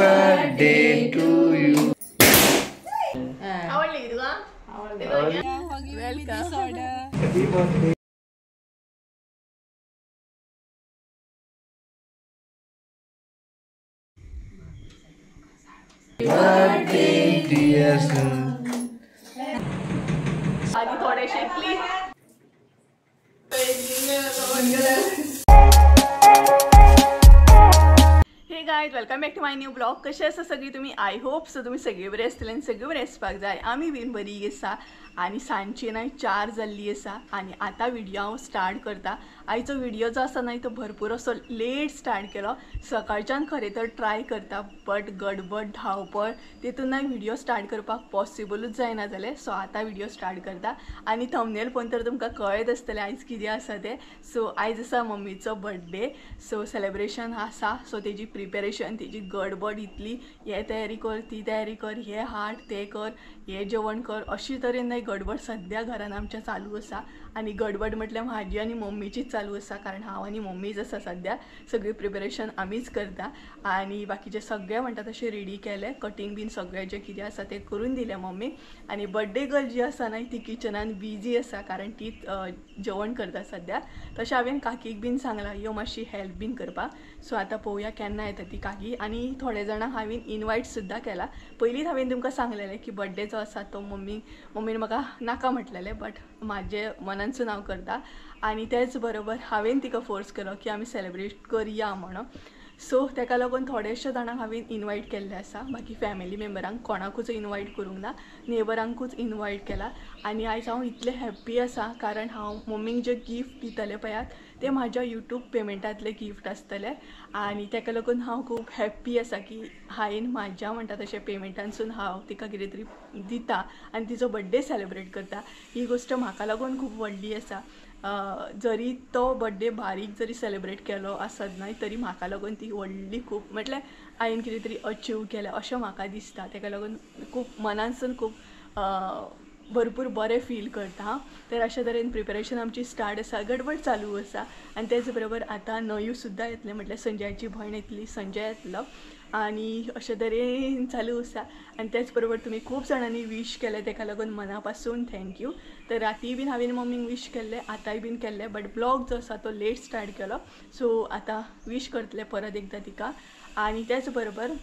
Birthday to you. आवडली तुका? Welcome. Happy birthday. Birthday dear sir. आधी थोडेसे clip. Hey guys, welcome back to my new blog. कसे आसा सगळी तुम्ही? I hope so तुम्ही सगळे बरे आसतले आनी सगळे बरे आसपाक जाय. आमी बीन बरी आसा आनी सांजची न्हय 4 जाल्ली आसा आनी आतां व्हिडियो हांव स्टार्ट करता. आयचो व्हिडियो जो आसा न्हय तो भरपूर असो लेट स्टार्ट केलो. सकाळच्यान खरें तर ट्राय करता बट गडबड धांवपळ तितून न्हय व्हिडियो स्टार्ट करपाक पॉसिबलूच जायना जालें. सो आतां व्हिडियो स्टार्ट करता आनी थंबनेल पळोवन तर तुमकां कळत आसतलें आयज कितें आसा तें. सो आयज आसा मम्मीचो बर्थडे, सो सेलेब्रेशन आसा. सो तेजी प्रिपेरेशन, तेजी गडबड इतली, हे तयारी कर ती तयारी कर, हे हाड ते कर, हे जेवण कर, अशी तरेन न्हय गडबड सद्या घरान आमच्या चालू आसा. आनी गडबड म्हटल्यार म्हाजी आनी मम्मीचीच चालू आसा, कारण हांव आनी मम्मीच आसा सद्या. सगळी प्रिपेरेशन आमीच करता आनी बाकीचे सगळे म्हणटा तशें रेडी केलें, कटींग बीन सगळें जें कितें आसा तें करून दिलें मम्मीक. आनी बर्थडे गर्ल जी आसा न्हय ती किचनान बिजी आसा, कारण ती जेवण करता सद्या. तशें हांवें काकीक बीन सांगलां यो मातशी हेल्प बीन करपाक. सो आतां पळोवया केन्ना येता ती काकी. आनी थोडे जाणांक हांवें इनवायट सुद्दां केला. पयलींच हांवें तुमकां सांगलेलें की बर्थडे जो आसा तो मम्मीन म्हाका नाका म्हटलेलें, बट म्हाजे मनानसून हांव करता. आनी तेच बरोबर हांवें तिका फोर्स केलो की आमी सेलेब्रेट करया म्हणून. सो तेका लागून थोडेशे जाणांक हांवें इनवायट केल्लें आसा. बाकी फॅमिली मेम्बरांक कोणाकूच इनवायट करूंक ना, नेबरांकूच इनवायट केला. आनी आयज हांव इतलें हॅप्पी आसा कारण हांव मम्मीक जे गिफ्ट दितलें पळयात ते म्हाज्या यूट्यूब पेमेंटांतले गिफ्ट आसतले. आनी तेका लागून हांव खूब हॅप्पी आसा की हांवें म्हाज्या म्हणटा तशें पेमेंटांसून हांव तिका कितें तरी दिता आनी तिचो बड्डे सेलेब्रेट करता. ही गोश्ट म्हाका लागून खूब व्हडली आसा. जरी तो बड्डे बारीक जरी सेलेब्रेट केलो आसत न्हय तरी म्हाका लागून ती व्हडली खूब म्हटल्यार हांवें कितें तरी अचीव केलें अशें म्हाका दिसता. तेका लागून खूब मनानसून खूब भरपूर बरें फील करता. तर अशा तरेन प्रिपेरेशन आमची स्टार्ट आसा, गडबड चालू आसा. आनी तेच बरोबर आतां नयू सुद्दां येतलें, म्हटल्यार संजयाची भयण येतली, संजय येतलो आनी अशे तरेन चालू आसा. आनी तेच बरोबर तुमी खूब जाणांनी वीश केलें तेका लागून मना पासून thank you. तर राती बीन हांवें मम्मीक वीश केल्लें, आतांय बीन केल्लें, बट ब्लॉग जो आसा तो लेट स्टार्ट केलो. सो आतां वीश करतलें परत एकदां तिका. आनी तेच बरोबर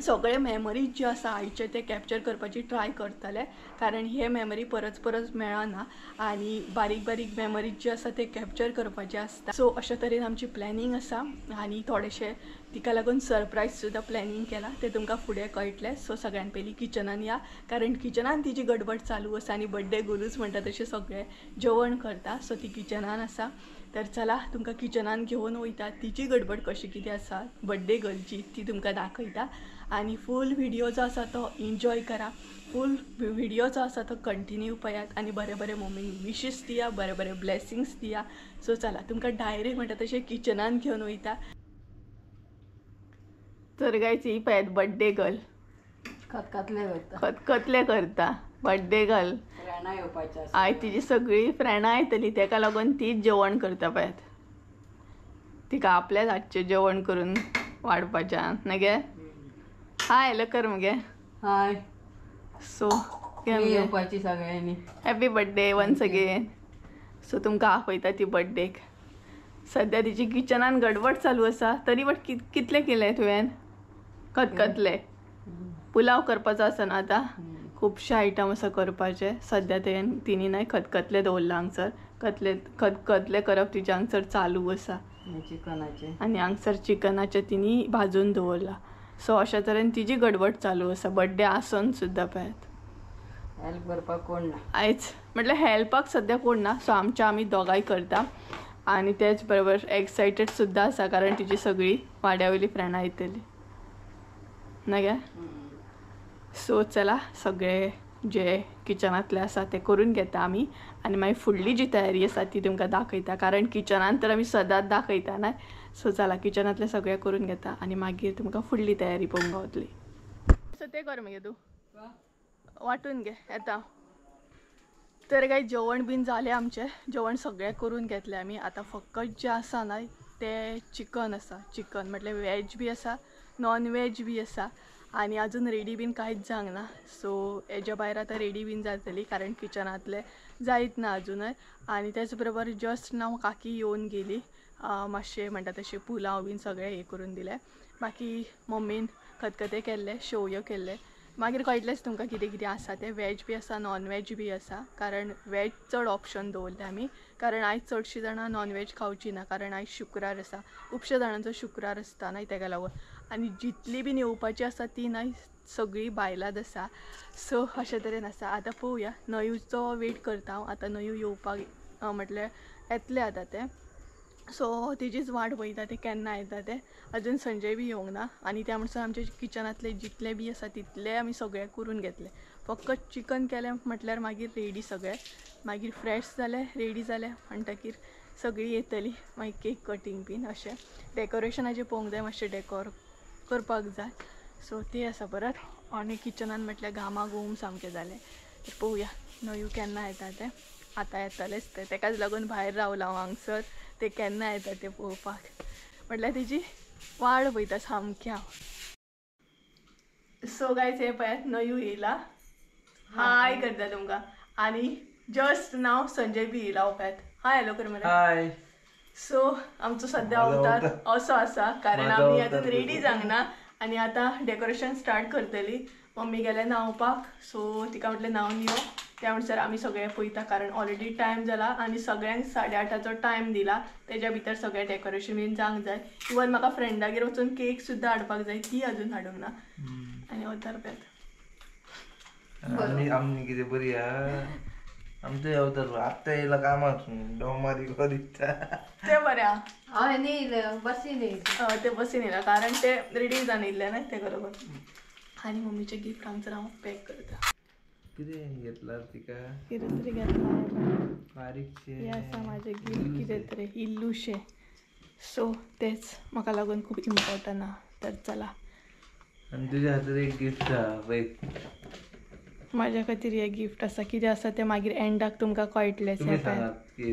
सगळे मेमरीज जे आसा आयचे ते कॅप्चर करपाची ट्राय करतले, कारण हे मेमरी परत परत मेळना आनी बारीक बारीक मेमरीज जे आसा ते कॅप्चर करपाचे आसता. सो अशा तरेन आमची प्लॅनिंग आसा आनी थोडेशे तिका लागून सरप्रायज सुद्दां प्लॅनिंग केलां तें तुमकां फुडें कळटलें. सो सगळ्यान पयलीं किचनान या, कारण किचनान तिची गडबड चालू आसा आनी बड्डे गोलूच म्हणटा तशें सगळें जेवण करता. सो ती किचनान आसा. तर चला तुमकां किचनान घेवन वयता, तिची गडबड कशी कितें आसा बड्डे गर्लची ती तुमकां दाखयता. आनी फूल व्हिडियो जो आसा तो एन्जॉय करा, फूल व्हिडियो जो आसा तो कंटिन्यू पळयात आनी बरे बरे मम्मीक विशीस दिया, बरे बरे ब्लेसिंग्स दिया. सो चला तुमकां डायरेक्ट म्हणटा तशें किचनान घेवन वयता. तर गायज ही पळयात बड्डे गर्ल खतखतले करता, खतखतले करता बड्डे गर्ल. आयज तिजी सगळी फ्रेंडां येतली तेका लागून तीच जेवण करता पळयात. तिका आपल्याच हातचें जेवण करून वाडपाचें न्हय गे? हाय हॅलो कर मगे. हाय. सो येवपाची सगळ्यांनी happy birthday once again. So तुमकां आपयता ती बड्डेक. सद्या तिची किचनान गडबड चालू आसा. तरी बट कितलें केलें तुवें? खतखतले पुलाव करपाचो आसा न्हू आतां, खुबशे आयटम आसा करपाचे. सद्या तें तिणी न्हय खतखतले दवरलां हांगसर, खतखतले करप तिचें हांगसर चालू आसा. चिकनाचें आनी हांगसर चिकनाचें तिणी भाजून दवरलां. सो अशा तरेन तिजी गडबड चालू आसा बड्डे आसून सुद्दां पळयात. हेल्प करपाक कोण ना आयज, म्हटल्यार हेल्पाक सद्या कोण ना. सो आमच्या आमी दोगांय करता. आनी तेच बरोबर एक्सायटेड सुद्दां आसा कारण तिची सगळी वाड्या वयली फ्रेंडां येतली ना गे. सो चला सगळे जे किचनांतले आसा ते करून घेता आमी आनी मागीर फुडली जी तयारी आसा ती तुमकां दाखयता, कारण किचनान तर आमी सदांच दाखयता न्हय. सो चला किचनांतले सगळे करून घेता आनी मागीर तुमकां फुडली तयारी पळोवंक गावतली. सो तें कर मगे तूं वांटून घे येता. तर काय जेवण बीन जालें आमचें, जेवण सगळें करून घेतलें आमी. आतां फकत जें आसा न्हय ते चिकन आसा. चिकन म्हटल्यार वेज बी आसा, नॉन वेज बी आसा आनी अजून रेडी बीन कांयच जावंक ना. सो हेज्या भायर आतां रेडी बीन जातली कारण किचनांतलें जायत ना अजुनय. आनी तेच बरोबर जस्ट नाव काकी येवन गेली, मातशें म्हणटा तशें पुलाव बीन सगळें हें करून दिलें. बाकी मम्मीन खतखतें केल्लें, शेवयो केल्ले. मागीर कळटलेंच तुमकां कितें कितें आसा तें. वेज बी आसा, नॉन वेज बी आसा, कारण वेज चड ऑप्शन दवरलें आमी, कारण आयज चडशीं जाणां नॉन वेज खावची ना, कारण आयज शुक्रार आसा. खुबश्या जाणांचो शुक्रार आसता न्हय, तेका लागून. आनी जितली बीन येवपाची आसा ती न्हय सगळीं बायलांच आसा. सो अशे तरेन आसा. आतां पळोवया, नयूचो वेट करता हांव. आतां नयू येवपाक म्हटल्यार येतलें आतां तें. सो तेजीच वाट पळयता ते केन्ना येता ते. अजून संजय बी येवंक ना. आनी त्या म्हणसर आमच्या किचनांतले जितले बी आसा तितले आमी सगळे करून घेतले. फक्त चिकन केलें म्हटल्यार मागीर रेडी सगळें, मागीर फ्रेश जालें, रेडी जालें म्हणटकीर सगळीं येतली. मागीर केक कटींग बीन अशें डेकोरेशनाचें पळोवंक जाय, मातशें डेकोर करपाक जाय. सो तें आसा परत. आनी किचनान म्हटल्यार घामाघूम सामकें जालें. तर पळोवया नयू केन्ना येता तें. आतां येतलेंच तें, तेकाच लागून भायर रावलां हांव हांगसर, ते केन्ना येता ते पळोवपाक. म्हटल्यार तेजी वाड पळयता सामकी हांव. सो गायज हे पळयात नयू येयला, हाय करता तुमकां. आनी जस्ट नाव संजय बी येयला पळयात, हाय हॅलो कर मरे. हाय. सो आमचो सद्या अवतार असो आसा, कारण आमी अजून रेडी जावंक ना आनी आतां डेकोरेशन स्टार्ट करतली. मम्मी गेल्या न्हांवपाक, सो तिका म्हटलें न्हांवन यो. त्या म्हणसर आमी सगळे पळयता, कारण ऑलरेडी टायम जाला आनी सगळ्यांक 8:30 टायम दिला. तेज्या भितर सगळें डेकोरेशन बीन जावंक जाय. इवन म्हाका फ्रेंडागेर वचून केक सुद्दां हाडपाक जाय, ती अजून हाडूंक ना. आनी अवतार पळयात आमी कितें बरी आहा आमचो अवतार आत्तां येयला कामाक डोमारी करीता तें बरें आहा. हांव येयलें बसीन येयलें, तें बसीन येयला कारण तें रेडी जावन येयल्लें न्हय तेका लागून. आनी मम्मीचें गिफ्ट हांगसर हांव पॅक करता. कितें घेतला तिका, कितें तरी घेतला बारीकशें. हें आसा म्हाजें गिफ्ट, कितें तरी इल्लुशें. सो तेंच म्हाका लागून खूब इम्पॉर्टंट आहा. तर चला, आनी तुज्या खातीर एक गिफ्ट आहा पळय. म्हाज्या खातीर हें गिफ्ट आसा, कितें आसा तें मागीर एंडाक तुमकां कळटलें.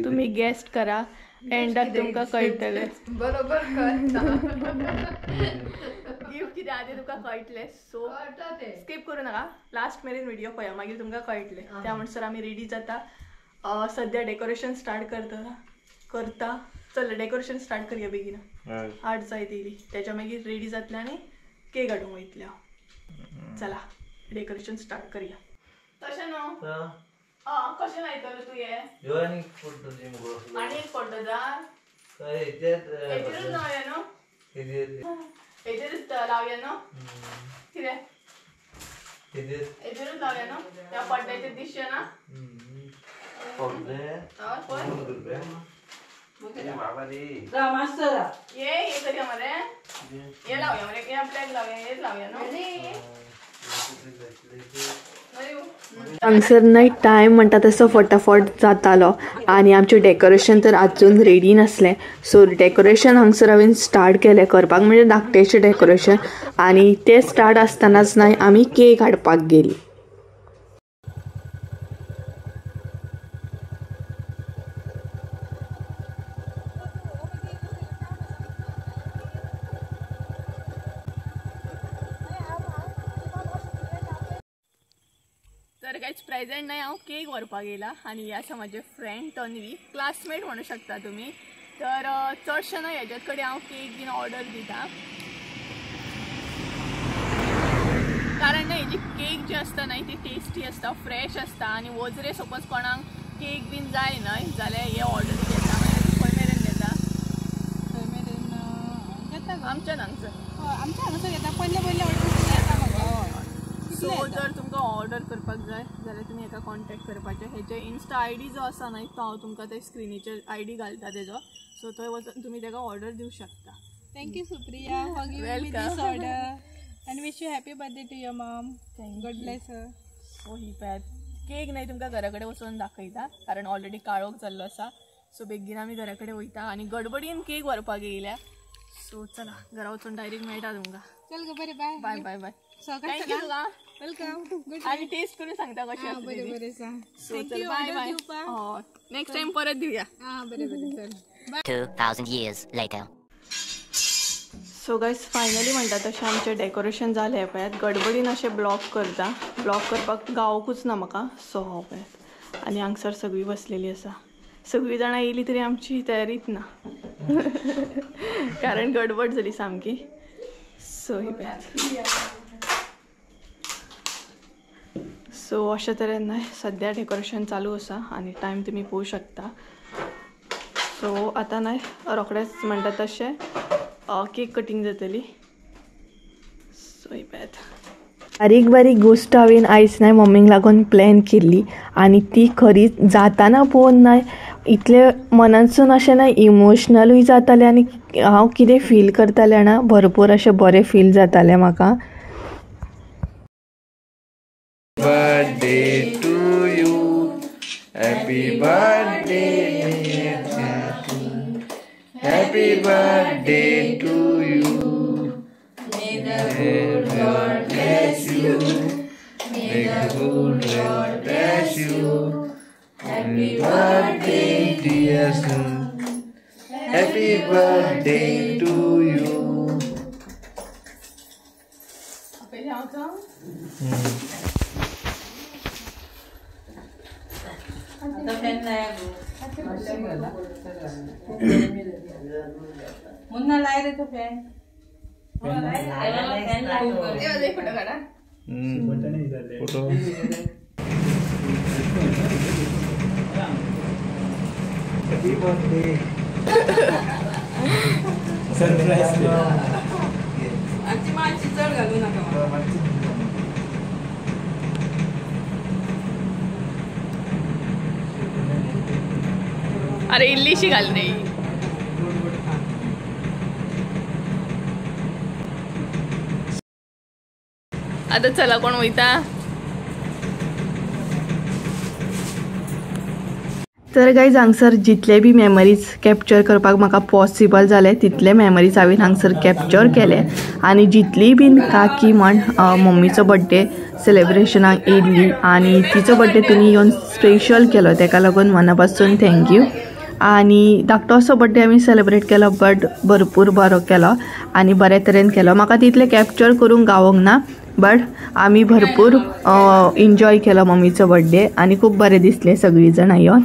तुमी गेस्ट करा, एंडाक तुमकां कळटलें बरोबर. गिफ्ट कितें आहा तें तुमकां कळटलें. सो स्कीप करूं नाका, लास्ट मेरेन व्हिडियो पळया, मागीर तुमकां कळटलें. त्या म्हणसर आमी रेडी जाता. सद्या डेकोरेशन स्टार्ट करता. चल डेकोरेशन स्टार्ट करया बेगीन, 8 जायत येयली. तेच्या मागीर रेडी जातलें आनी केक हाडूंक वयतलें हांव. चला डेकोरेशन स्टार्ट करया. तशें न्हू कशें लायतलो तूं हें? आनी एक पडटलो जाय, हेचेरूच लावया न्हू, हेचेरूच लावया न्हू, कितें हेचेरूच लावया न्हू, त्या पड्ड्याचेर दिसचें ना. ये हे करया मरे, हे लावया मरे, हे आपल्याक लावया, हेच लावया न्हू. हांगसर न्हय टायम म्हणटा तसो फटाफट जातालो आनी आमचें डेकोरेशन तर आजून रेडी नासलें. सो डेकोरेशन हांगसर हांवें स्टार्ट केलें करपाक, म्हणजे धाकटेचें डेकोरेशन. आनी तें स्टार्ट आसतनाच न्हय आमी केक हाडपाक गेलीं. तर कांयच प्रेजेंट न्हय हांव केक व्हरपाक येयला. आनी हे आसा म्हाजे फ्रेंड तन्वी, क्लासमेट म्हणू शकता तुमी. तर चडशें न्हय हेज्यात कडेन हांव केक बीन ऑर्डर दिता, कारण न्हय हेजी केक जी आसता न्हय ती टेस्टी आसता, फ्रेश आसता. आनी वजरे सपोज कोणाक केक बीन जाय न्हय जाल्यार हे ऑर्डर घेता. खंय मेरेन घेता? खंय मेरेन घेता आमच्या हांगसर, आमच्या हांगसर घेता. पयले पयले ऑर्डर घेता. सो जर तुमकां ऑर्डर करपाक जाय जाल्यार तुमी हेका कॉन्टेक्ट करपाचें. हेजे इन्स्टा I D जो आसा न्हय तो हांव तुमकां ते स्क्रिनीचेर I D घालता तेजो. सो थंय वचून तुमी तेका ऑर्डर दिवं शकता. Thank you Supriya for giving me this order and wish you happy birthday to your mom. God bless her. So ही पळयात केक न्हय तुमकां घरा कडेन वचून दाखयता, कारण ऑलरेडी काळोख जाल्लो आसा. सो बेगीन आमी घरा कडेन वयता आनी गडबडीन केक व्हरपाक येयल्या. सो चला घरा वचून डायरेक्ट मेळटा तुमकां. चल गो बरें, बाय बाय बाय बाय. Thank you तुका. Welcome. आनी टेस्ट करून सांगता कशी आसा. बरें बरें सांग. सो चल बाय बाय. हय नेक्स्ट टायम परत दिवया. आं बरें बरें चल. 2000 years later. So guys finally म्हणटा तशें आमचें डेकोरेशन जालें पळयात. गडबडीन अशें ब्लॉग करता, ब्लॉग करपाक गावकूच ना म्हाका. सो हो पळयात आनी हांगसर सगळीं बसलेली आसा. सगळीं जाणां येयली तरी आमची तयारीच ना कारण गडबड जाली सामकी. सो ही पळयात. सो अशे तरेन सद्या डेकोरेशन चालू आसा आनी टायम तुमी पळोवंक शकता. सो आतां न्हय रोखडेंच म्हणटा तशें केक कटींग जातली. सो ही पळयात. बारीक बारीक गोश्ट हांवें आयज न्हय मम्मीक लागून प्लॅन केल्ली आनी ती खरी जाताना पळोवन न्हय इतले मनांतसून अशें न्हय इमोशनलूय जातालें आनी हांव कितें फील करतालें जाणा, भरपूर अशें बरें फील जातालें म्हाका. Birthday to you, happy birthday dear Jackie, happy birthday to you. May the good Lord bless you, may the good Lord bless you. Happy birthday dear son, happy birthday to you. Munna लाय रे तो fan. Photo काढा. Photo happy birthday. Surprise. आमची मातशी चड घालू नका. अरे इल्लीशी घाल रे. आता चला कोण वयता. तर गायज हांगसर जितले बी मेमरीज कॅप्चर करपाक म्हाका पॉसिबल जालें तितले मेमरीज हांवें हांगसर कॅप्चर केले. आनी जितली बीन काकी म्हण मम्मीचो बड्डे सेलेब्रेशनाक येयल्ली आनी तिचो बड्डे तिणी येवन स्पेशल केलो तेका लागून मना पासून thank you. आनी धाकटो असो बड्डे आमी सेलेब्रेट केलो बट भरपूर बरो केलो आनी बरे तरेन केलो. म्हाका तितले कॅप्चर करूंक गावोंक ना बट आमी भरपूर एन्जॉय केलो मम्मीचो बड्डे आनी खूब बरें दिसलें सगळीं जाणां येवन.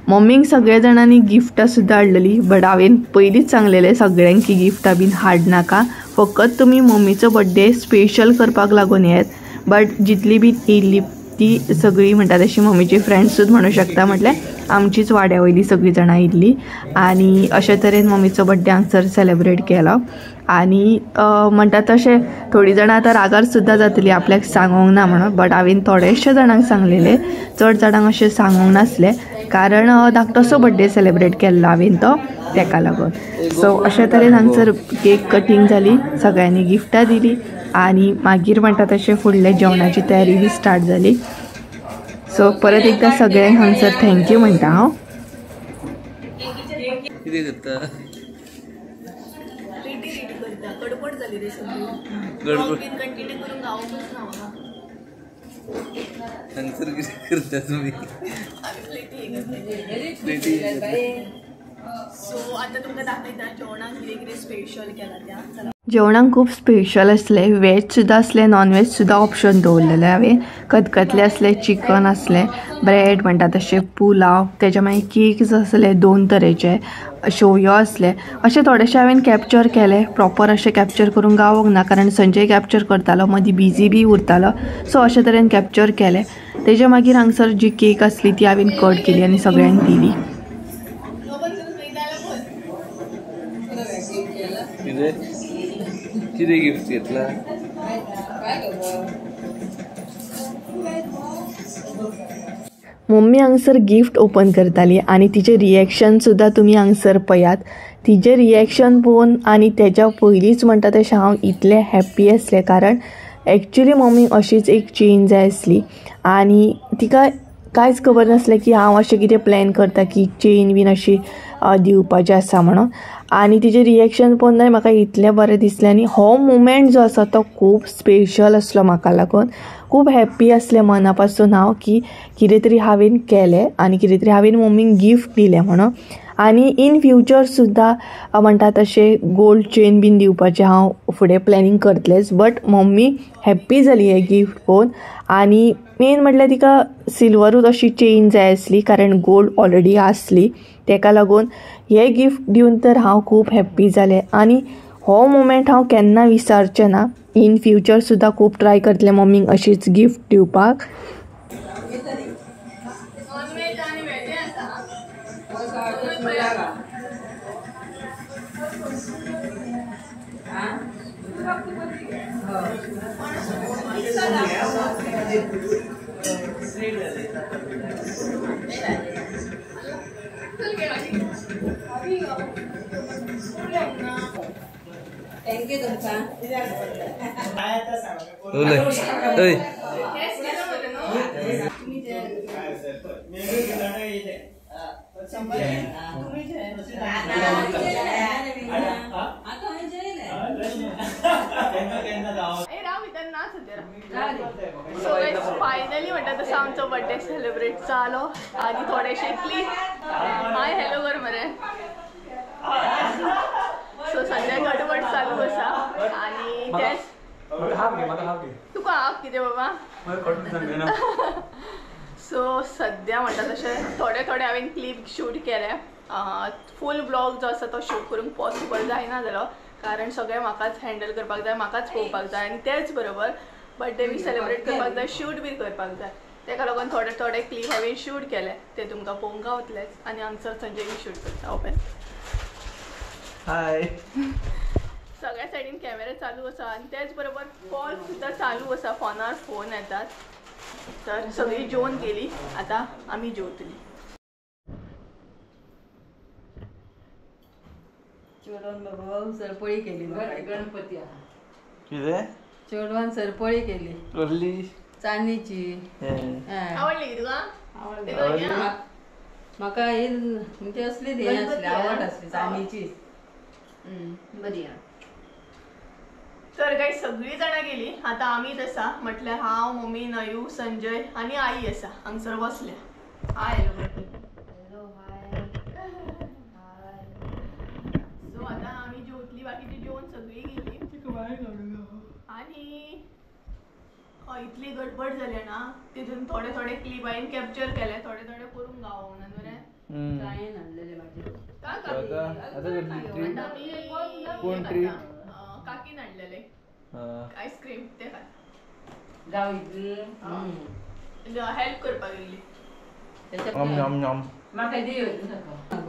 मम्मीक सगळ्या जाणांनी गिफ्टां सुद्दां हाडलेली बट हांवें पयलींच सांगलेलें सगळ्यांक की गिफ्टां बीन हाडनाका, फकत तुमी मम्मीचो बड्डे स्पेशल करपाक लागून येत. बट जितली बी येयल्ली ती सगळीं म्हणटा तशी मम्मीची फ्रेंड्सूच म्हणू शकता, म्हटल्यार आमचीच वाड्या वयली सगळीं जाणां येयल्ली आनी अशे तरेन मम्मीचो बड्डे हांगसर सेलेब्रेट केलो. आनी म्हणटा तशें थोडीं जाणां आतां रागार सुद्दां जातली आपल्याक सांगूंक ना म्हणून, बट हांवें थोडेशे जाणांक सांगलेलें, चड जाणांक अशें सांगूंक नासलें कारण धाकटोसो बड्डे सेलेब्रेट केल्लो हांवें तो तेका लागून. सो अशे तरेन हांगसर केक कटींग जाली, सगळ्यांनी गिफ्टां दिली आनी मागीर म्हणटा तशें फुडले जेवणाची तयारी बी स्टार्ट जाली. सो परत एकदां सगळ्यांक हांगसर thank you म्हणटा हांव. गडबड जाली रे सगळी. कंटिन्यू करूंक गावकूच ना म्हाका. हांगसर कितें करता तुमी? सो आतां तुमकां दाखयता जेवणाक कितें कितें स्पेशल केलां त्या. जेवणाक खूब स्पेशल आसलें, वेज सुद्दां आसलें, नॉन वेज सुद्दां ऑप्शन दवरलेलें हांवें. खतखतलें आसलें, चिकन आसलें, ब्रेड म्हणटा तशें, पुलाव, तेज्या मागीर केक्स आसले 2 तरेचे, शेवयो आसले. अशें थोडेशें हांवें कॅप्चर केलें. प्रॉपर अशें कॅप्चर करूंक गावोंक ना कारण संजय कॅप्चर करतालो, मदीं बिजी बी उरतालो. सो अशे तरेन कॅप्चर केलें. तेज्या मागीर हांगसर जी केक आसली ती हांवें कट केली आनी सगळ्यांक दिली. कितें गिफ्ट घेतला? मम्मी हांगसर गिफ्ट ओपन करताली आनी तिचें रिएक्शन सुद्दां तुमी हांगसर पळयात. तिचें रिएक्शन पळोवन आनी तेज्या पयलींच म्हणटा तशें हांव इतलें हॅप्पी आसलें कारण एक्चुली मम्मी अशीच एक चेन जाय आसली आनी तिका कांयच खबर नासलें की हांव अशें कितें प्लॅन करता की चेन बीन अशी दिवपाची आसा म्हणून. आनी तिचें रिएक्शन पळोवन म्हाका इतलें बरें दिसलें आनी हो मुमेंट जो आसा तो खूब स्पेशल आसलो म्हाका लागून. खूब हॅप्पी आसलें मना पासून हांव की कितें तरी हांवें केलें आनी कितें तरी हांवें मम्मीक गिफ्ट दिलें म्हणून. आनी इन फ्युचर सुद्दां म्हणटा तशें गोल्ड चेन बीन दिवपाचें हांव फुडें प्लॅनिंग करतलेंच. बट मम्मी हॅप्पी जाली हें गिफ्ट पळोवन. आनी मेन म्हटल्यार तिका सिल्वरूच अशी चेन जाय आसली, कारण गोल्ड ऑलरेडी आसली. तेका लागून हें गिफ्ट दिवन तर हांव खूब हॅप्पी जालें. आनी हो मोमेंट हांव केन्ना विसरचें ना. इन फ्युचर सुद्दां खूब ट्राय करतलें मम्मीक अशीच गिफ्ट दिवपाक. Thank you तुमकां. फायनली म्हणटा तसो आमचो बर्थडे सेलिब्रेट जालो आनी थोडेशे क्लिप. हाय हॅलो कर मरे. सो सद्या गडबड चालू आसा आनी तेच तुका हाफ कितें बाबा. सो सद्या म्हणटा तशें थोडे थोडे हांवें क्लिप शूट केले. फूल ब्लॉग जो आसा तो शूट करूंक पॉसिबल जायना जालो, कारण सगळें म्हाकाच हँडल करपाक जाय, म्हाकाच पळोवपाक जाय आनी तेच बरोबर बर्थडे बी सेलिब्रेट करपाक जाय, शूट बी करपाक जाय. तेका लागून थोडे थोडे क्लिप हांवें शूट केले, ते तुमकां पळोवंक गावतलेच. आनी हांगसर संजय बी शूट करता. ओपन हाय. सगळ्या सायडीन कॅमेरा चालू आसा आनी तेच बरोबर कॉल सुद्दां चालू आसा, फोनार फोन येतात. तर सगळी जेवन गेली, आतां आमी जेवतली. चेडवान बाबा सरपळी केली गणपती. कितें? चेडवान सरपळी केली. कसली? चांदीची. आवडली तुका? आवडली म्हाका. ही म्हणजे असली हें आसली, आवड आसली चांदीची. बरी. तर काय सगळी जाणां गेली, आतां आमीच आसा. म्हटल्यार हांव, मम्मी, नयू, संजय आनी आई आसा हांगसर बसले. Hi hello hi. सो आतां आमी जेवतली, बाकीची जेवन सगळी गेली. आनी इतली गडबड जाली ना, तितून थोडे थोडे क्लिप हांवें कॅप्चर केले, थोडे थोडे करूंक गावोंक ना बरें. काकीन हाडलेले आयस्क्रीम ते खाता, हेल्प करपाक गेल्ली.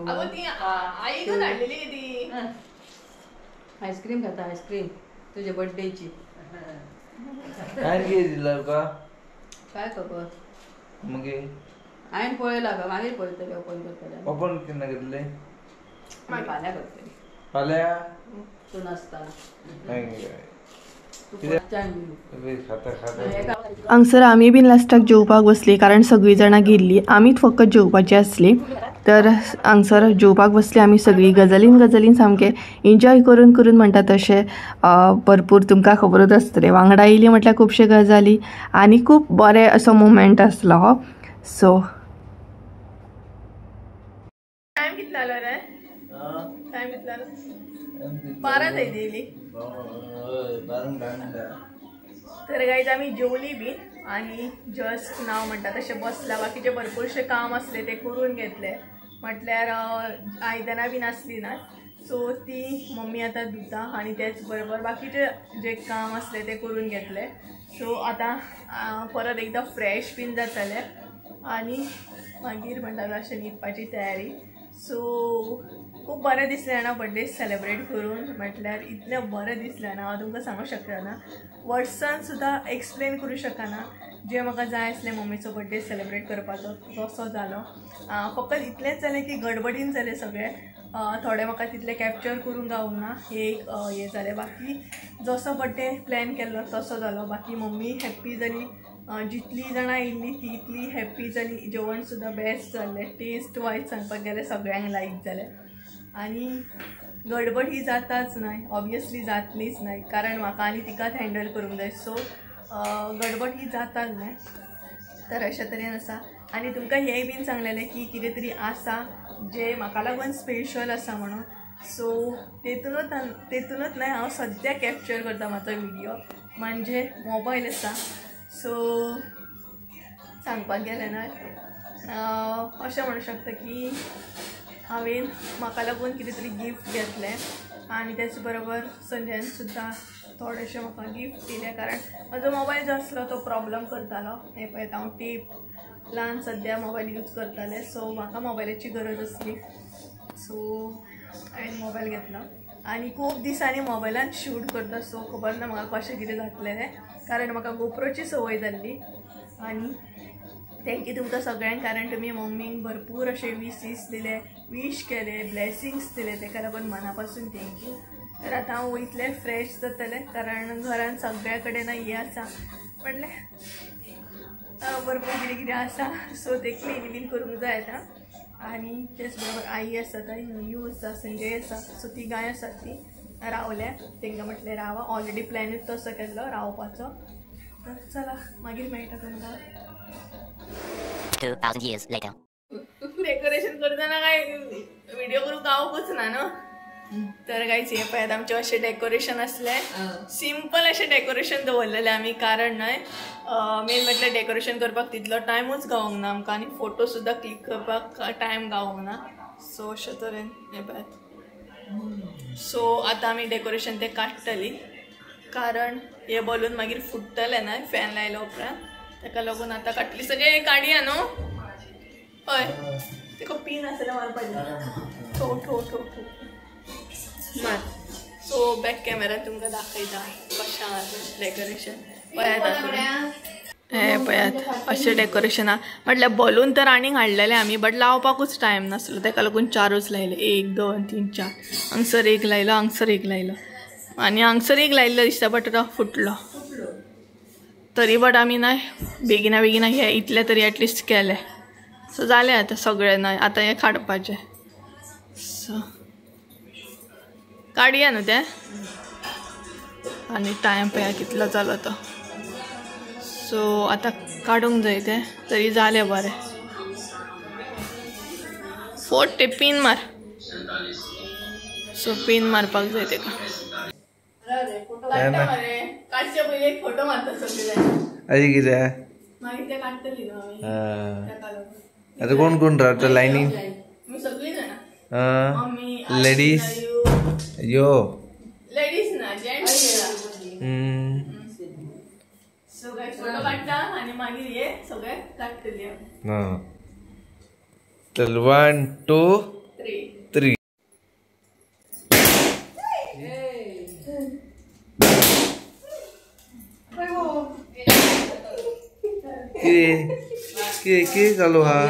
अगो ती आईकूच हाडलेली ती आयस्क्रीम खाता. आयस्क्रीम तुझ्या बर्थडेची. हांवें कितें दिला तुका काय खबर? मगे हांवें पळयला का? मागीर पळयतले, ओपन करतले. ओपन केन्ना करतले? फाल्यां करतले. फाल्यां तूं नासतना. हांगसर आमी बीन लास्टाक जेवपाक बसली, कारण सगळीं जाणां गेल्ली, आमीच फकत जेवपाची आसली. तर हांगसर जेवपाक बसली आमी सगळीं, गजालीन गजालीन सामकें एन्जॉय करून करून म्हणटा तशें. भरपूर तुमकां खबरूच आसतलें, वांगडा येयली म्हटल्यार खुबशे गजाली आनी खूब बरें असो मोमेंट आसलो हो. सो टायम कितलो जालो रे? टायम कितलो जालो? 12 जायत येयली. तर गायज आमी जेवली बी आनी जस्ट नाव म्हणटा तशें बसला. बाकीचे भरपूरशे काम आसले ते करून घेतले, म्हटल्यार आयदनां बीन आसली ना, सो ती मम्मी आतां धुता आनी तेच बरोबर बाकीचे जे काम आसले ते करून घेतले. सो आतां परत एकदां फ्रेश बीन जातले आनी मागीर म्हणटा अशें न्हिदपाची तयारी. सो खूब बरें दिसलें जाणा बर्थडे सेलिब्रेट करून, म्हटल्यार इतलें बरें दिसलें ना हांव तुमकां सांगूंक शकना, वर्सान सुद्दां एक्सप्लेन करूं शकना. जें म्हाका जाय आसलें मम्मीचो बर्थडे सेलिब्रेट करपाचो तसो जालो. फकत इतलेंच जालें की गडबडीन जालें सगळें, थोडें म्हाका तितलें कॅप्चर करूंक गावूंक ना, हें एक हें जालें. बाकी जसो बर्थडे प्लॅन केल्लो तसो जालो. बाकी मम्मी हॅप्पी जाली, जितली जाणां येयल्ली ती इतली हॅप्पी जाली. जेवण सुद्दां बेस्ट जाल्लें, टेस्ट वायज सांगपाक गेल्यार सगळ्यांक लायक जालें. आनी गडबड ही जाताच न्हय, ऑब्वियसली जातलीच न्हय, कारण म्हाका आनी तिकाच हँडल करूंक जाय. सो गडबड ही जाताच न्हय. तर अशा तरेन आसा. आनी तुमकां हेंय बीन सांगलेलें की कितें तरी आसा जें म्हाका लागून स्पेशल आसा म्हणून. सो तेतूनच तेतूनच न्हय हांव सद्या कॅप्चर करता म्हाजो व्हिडियो म्हणजे मोबायल आसा. सो सांगपाक गेलें ना अशें म्हणू शकता की हांवें म्हाका लागून कितें तरी गिफ्ट घेतलें आनी तेच बरोबर संजयान सुद्दां थोडेशें म्हाका गिफ्ट दिलें, कारण म्हजो मोबायल जो आसलो तो प्रॉब्लम करतालो. हें पळयत हांव टेप ल्हान सद्या मोबायल यूज करतालें, सो म्हाका मोबायलाची गरज आसली. सो हांवें मोबायल घेतलो आनी खूब दिसांनी मोबायलान शूट करता, सो खबर ना म्हाका कशें कितें जातलें तें, कारण म्हाका गोप्रोची संवय जाल्ली. आनी thank you तुमकां सगळ्यांक, कारण तुमी मम्मीक भरपूर अशे विशीस दिले, वीश केले, ब्लेसिंग्स दिले, तेका लागून मना पासून thank you. तर आतां हांव वयतलें फ्रेश जातलें, कारण घरान सगळ्या कडेन हें आसा म्हटलें भरपूर कितें कितें आसा, सो तें क्लीन बीन करूंक जाय आतां. आनी तेच बरोबर आई आसा, you आसा, संजय आसा, सो ती गाय आसात ती रावल्या, तांकां म्हटलें रावा, ऑलरेडी प्लॅनूच तसो केल्लो रावपाचो. तर चला मागीर मेळटा तुमकां. 2000 years later. Decoration करतना काय व्हिडिओ करूंक गावकूच ना न्हू. तर कांयच हें पळयात आमचें अशें डेकोरेशन आसलें, सिंपल अशें डेकोरेशन दवरलेलें आमी, कारण न्हय मेन म्हटल्यार डेकोरेशन करपाक तितलो टायमूच गावोंक ना आमकां आनी फोटो सुद्दां क्लिक करपाक टायम गावोंक ना. सो अशें तरेन हें पळयात. सो आतां आमी डेकोरेशन तें काडटली, कारण हे बलून मागीर फुट्टले न्हय फॅन लायल्या उपरांत, ताका लागून आतां काडटली. सगळें काडया न्हू, हय तेका पीन आसल्यार मारपाचें, ठो ठो ठो ठो मार. सो बॅक कॅमेरा तुमकां दाखयता कशें आहा डेकोरेशन. पळयात हें पळयात अशें डेकोरेशन आहा. म्हटल्यार बलून तर आनीक हाडलेले आमी, बट लावपाकूच टायम नासलो, ताका लागून चारूच लायले, 1 2 3 4. हांगसर एक लायलो, हांगसर एक लायलो, आनी हांगसर एक लायिल्लो दिसता, बट तो फुटलो तरी. बट आमी न्हय बेगिना बेगिना हे इतलें तरी एटलिस्ट केलें. सो जालें आतां सगळें न्हय, आतां हें काडपाचें. सो काडया न्हू तें, आनी टायम पळया कितलो जालो तो. सो आतां काडूंक जाय तें, तरी जालें बरें. फोट ते पीन मार, सो पीन मारपाक जाय तेका. काडचे पयलीं एक फोटो मारता सगळे. अशें कित्याक मागीर ते काडटली न्हू आमी. आतां कोण कोण रावता लायनीन? आमी सगळीं जाणां, लेडीज यो लेडीज ना, जेंट्स. सो काय फोटो काडटा आनी मागीर हे सगळे काडटली आमी. चल 1 2 3. कितें कितें चालू आहा,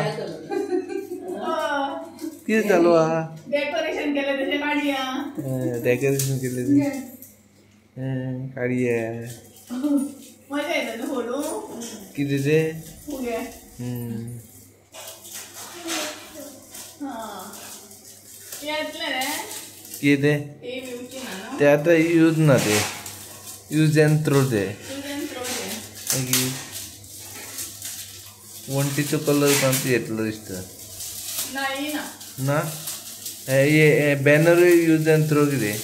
कितें चालू आहा? डेकोरेशन केलें तशें काडया, डेकोरेशन केलें तें काडया, मजा येता न्हू फोटो. कितें तें? फुगे. येतलें रे कितें तें? तें आतां यूज ना, तें यूज एंड थ्रो तें. मागीर वण्टीचो कलर पण येतलो दिसता ना, हे बॅनरूय यूज एंड थ्रो कितें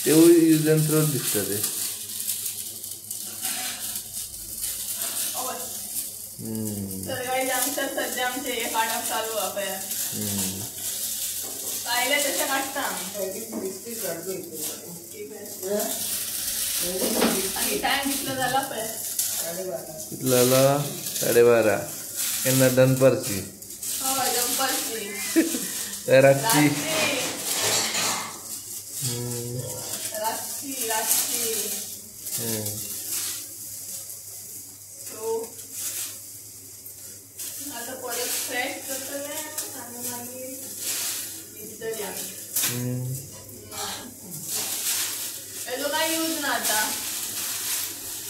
तेवूय यूज एंड थ्रो दिसता ते. सद्या आमचें हें काडप चालू आहा पळय, आयलें तशें काडटा आमी. आनी टायम कितलो जाला पळय, कितलो जालो? 12:30. केन्ना? दनपारची? हय दनपारची, रातची. रातची रातची. सो आतां परत फ्रेश करतले आनी मागीर न्हिदतली आमी. हेजो कांय यूज ना आतां,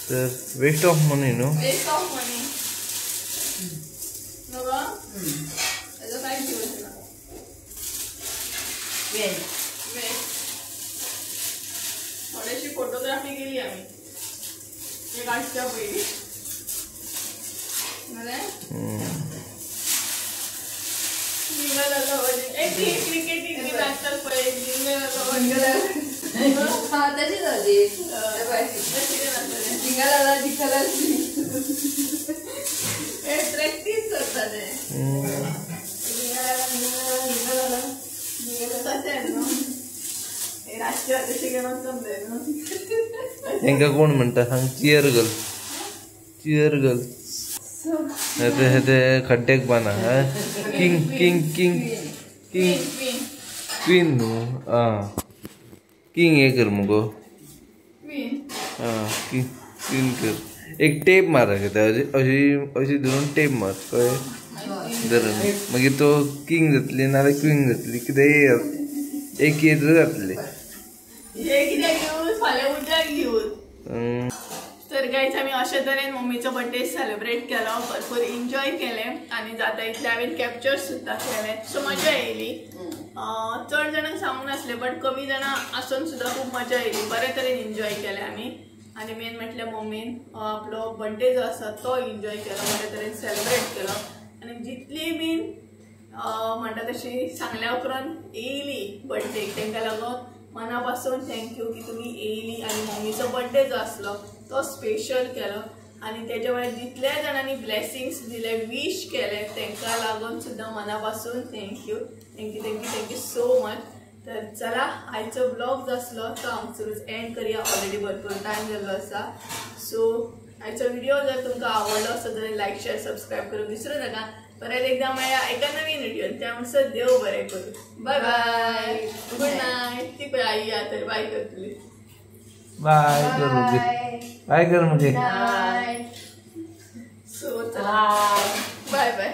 तर वेस्ट ऑफ मनी न्हू, वेस्ट ऑफ मनी न्हू गो, हेजो कांयच यूज ना, वेस्ट. थोडेशी फोटोग्राफी केली आमी हे काडच्या पयलीं. प्रॅक्टीस करता ते. तांकां कोण म्हणटा सांग? Cheer girl. चियर गर्ल हे खड्ड्याक बाना. King king king king queen न्हू. आं किंग हे कर मुगो. आं किंग क्वीन कर. एक टेप मार अशी अशी धरून टेप मार कळ्ळें धरून मागीर तो किंग जातली नाल्यार क्वीन जातली. कितेंय एक कितें जातलें. तर गायज आमी अशे तरेन मम्मीचो बर्थडे सेलिब्रेट केलो, भरपूर एन्जॉय केलें आनी जाता इतलें हांवें कॅप्चर सुद्दां केलें. सो मजा येयली. चड जाणांक सांगूंक नासलें बट कमी जाणां आसून सुद्दां खूब मजा येयली. बरे तरेन एन्जॉय केलें आमी. आनी मेन म्हटल्यार मम्मीन आपलो बर्थडे जो आसा तो एन्जॉय केलो, बरे तरेन सेलिब्रेट केलो. आनी जितली बीन म्हणटा तशी सांगल्या उपरांत येयली बर्थडेक तांकां लागून मना पासून thank you की तुमी येयली आनी मम्मीचो बर्थडे जो आसलो तो स्पेशल केलो. आनी तेज्या वेळार जितल्या जाणांनी ब्लेसिंग्स दिले, वीश केले, तांकां लागून सुद्दां मना पासून thank you thank you thank you thank you so much. तर चला आयचो ब्लॉग जो आसलो तो हांगसरूच एंड करया. ऑलरेडी भरपूर टायम जाल्लो आसा. सो आयचो व्हिडिओ जर तुमकां आवडलो आसत जाल्यार लायक शेअर सबस्क्रायब करूंक विसरूं नाका. परत एकदा मेळया एका नवीन व्हिडिओ. त्या म्हणसर देव बरें करूं. बाय बाय, गुड नायट. ती पळय आई या तर बाय करतली. बाय कर मुगे. बाय कर मुगे. सो चला बाय बाय.